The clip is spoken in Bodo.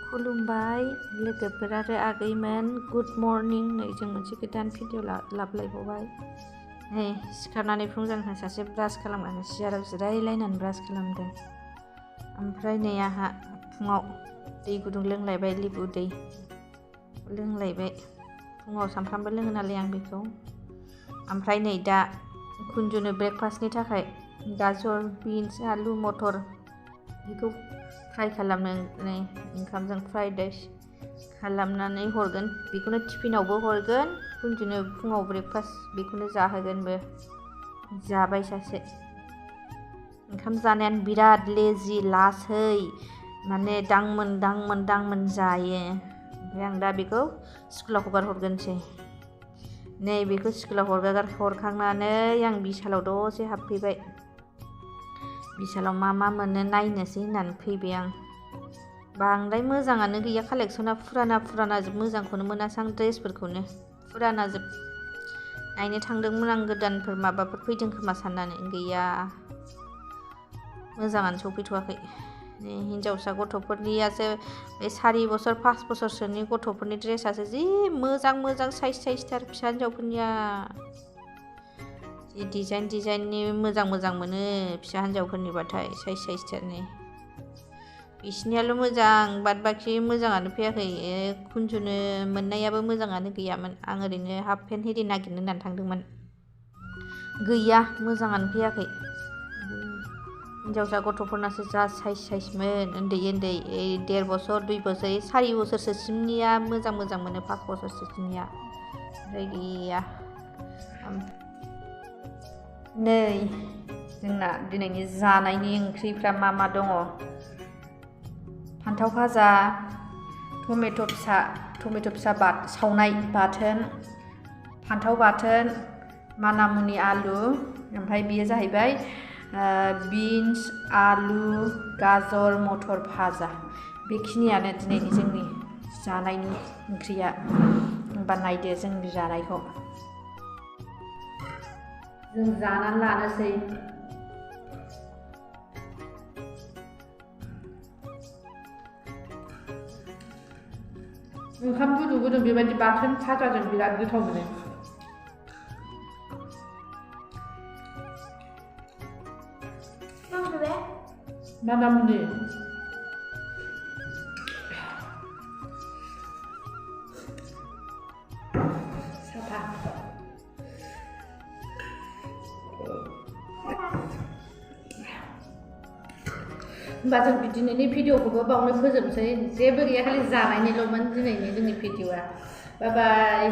खुलुमबाय लोगोफोर आरो आगैमोन गुड मर्निं नै जों मोनसे गोदान भिडिअ लाबोलायबावबाय नै सिखारनानै फुंजांहा सासे ब्रास खालामगासिनो सियाराव जिरायलायनानै ब्रास खालामदों ओमफ्राय नै आंहा फुङाव दै गुदुं लोंलायबाय लेबु दै लोंलायबाय फुङाव सानफ्रामबो लोङो नालाय आं बेखौ ओमफ्राय नै दा कुन्जुनो ब्रेकफास्टनि थाखाय गाजर बिन्स आलु मटर बेखौ फ्राय खालामनानै ओंखामजों फ्राइड राइस खालामनानै हरगोन बेखौनो टिफिनावबो हरगोन कुन्जुनो फुङाव ब्रेकफास्ट बेखौनो जाहोगोनबो जाबाय सासे ओंखाम जानायानो बिराद लेजि लासै माने दांमोन जायो ओमफ्राय आं दा बेखौ स्कुलाव हगार हरगोनसै नै बेखौ स्कुलाव हरखांनानै आं बिशालाव दसे हाबफैबाय बिशालाव मा मोनो नायनोसै होननानै फैबाय आं बांद्राय मोजाङानो गैया कालेक्सना फुराना जोब मोजांखौनो मोनासै आं ड्रेसफोरखौनो फुराना जोब नायनो थांदोंमोन आं गोदानफोर माबाफोर फैदों खोमा साननानै गैया मोजाङानो सफैथ'वाखै हिनजावसा गथ'फोरनियासो बे 4 बोसोर 5 बोसोरसोनि गथ'फोरनि ड्रेसासो जि मोजां साइजथार फिसा हिनजावफोरनिया जि डिजाइननि मोजां मोनो फिसा हिनजावफोरनिबाथाय साइजथारनि बिसिनियाल' मोजां बाद बाखि मोजाङानो फैयाखै कुन्जुनो मोननायाबो मोजाङानो गैयामोन आं ओरैनो हाफ पेन्ट हिरि नागिरनो होननानै थांदोंमोन गैया मोजाङानो फैयाखै हिनजावसा गथ'फोरनासो जा साइजमोन उन्दै 1.5 बोसोर 2 बोसोर 4 बोसोरसोसिमनिया मोजां मोनो 5 बोसोरसोसिमनिया ओमफ्राय गैया नै जोंना दिनैनि जानायनि ओंख्रिफ्रा मा दङ फान्थाव भाजा टमेट' फिसा सावनाय बाथोन फान्थाव बाथोन मानामुनि आलु ओमफ्राय बेयो जाहैबाय बिन्स आलु गाजर मटर भाजा बेखिनियानो दिनैनि जोंनि जानायनि ओंख्रिया होमबा नायदो जोंनि जानायखौ जों जानानै लानोसै ओंखाम गुदुं बेबायदि बाथोन भाजाजों बिराद गोथाव मोनो मानामुनि साफा होमबा जों दिनैनि भिडिअखौबो बावनो फोजोबनोसै जेबो गैया खालि जानायनिल'मोन दिनैनि जोंनि भिडिअआ बाय बाय